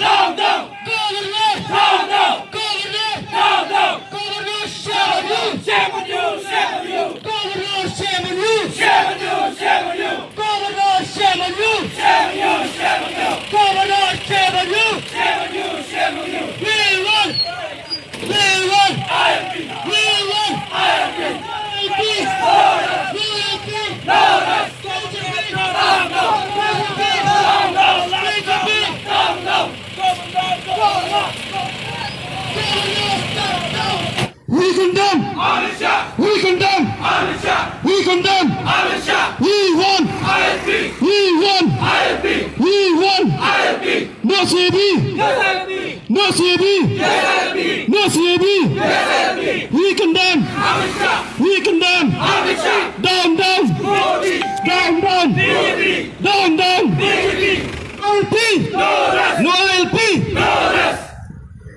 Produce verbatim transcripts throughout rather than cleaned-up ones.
Down, down! Governor! Down, down! Governor! Down, down! Governor, shame on you! Shame on you! Shame on you! Governor, shame on you! Shame on you! Shame on you! Governor, shame on you! Shame on you! Shame on you! Governor, shame on you! Shame on you! Shame on you! We want! We want! I L P! We want! I L P! No I L P! No I L P! No rest! Down, down! Down, down! Down, down! We condemn! Anisha! We condemn! Anisha! We condemn! Anisha! We want! I L P! We want! I L P! We want! I L P! No C A B! Yes, I L P! No C A B! Yes, I L P! No C A B! Yes, I L P! We condemn! Anisha! We condemn! Anisha! Down, down! Modi! Down, down! B J P! Down, down! B J P! I L P! No rest! No I L P! No rest!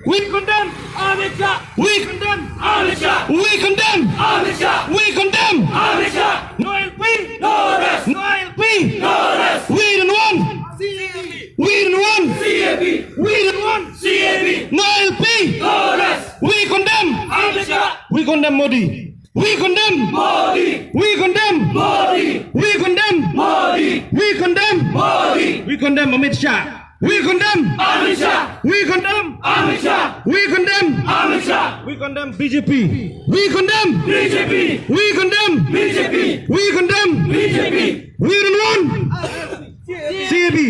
We condemn! Anisha! We condemn! Anisha! We condemn! Anisha! We condemn! Anisha! No I L P! No rest! No I L P! No rest! We don't want! C A B! We don't want! C A B! We don't want! C A B! No I L P! No rest! We condemn! Anisha! We condemn Modi! We condemn! Modi! We condemn! Modi! We condemn! Modi! We condemn! Modi! We condemn Amit Shah! We condemn! Anisha! We condemn! Anisha! We condemn! Anisha! We condemn B J P! We condemn! B J P! We condemn! B J P! We condemn! B J P! We don't want! C A B!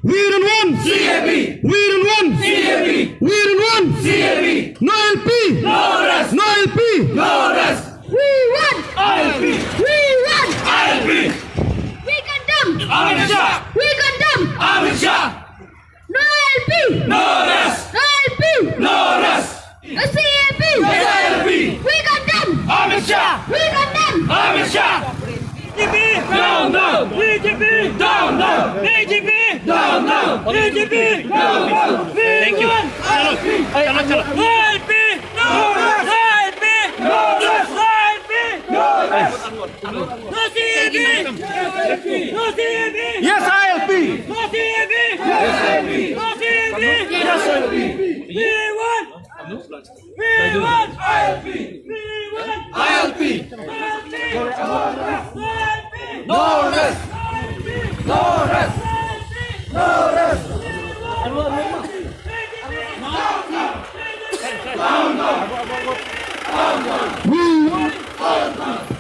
We don't want! C A B! We don't want! C A B! We don't want! C A B! No I L P! No rest! No I L P! No rest! We want! I L P! We want! I L P! We condemn! Anisha! We condemn! Anisha! No I L P! No rest! No I L P! No rest! No C A B! Yes, I L P! We condemn! Anisha! We condemn! Anisha! B J P! Down, down! B J P! Down, down! B J P! Down, down! B J P! Down, down! Thank you. We want! Chalo, chalo, chalo. No I L P! No rest! No I L P! No rest! No I L P! No rest! No C A B! No C A B! Yes, I L P! No C A B! Yes, I L P! No C A B! Yes, I L P! We want! We want! I L P! We want! I L P! I L P! No rest! No rest! No rest! We want!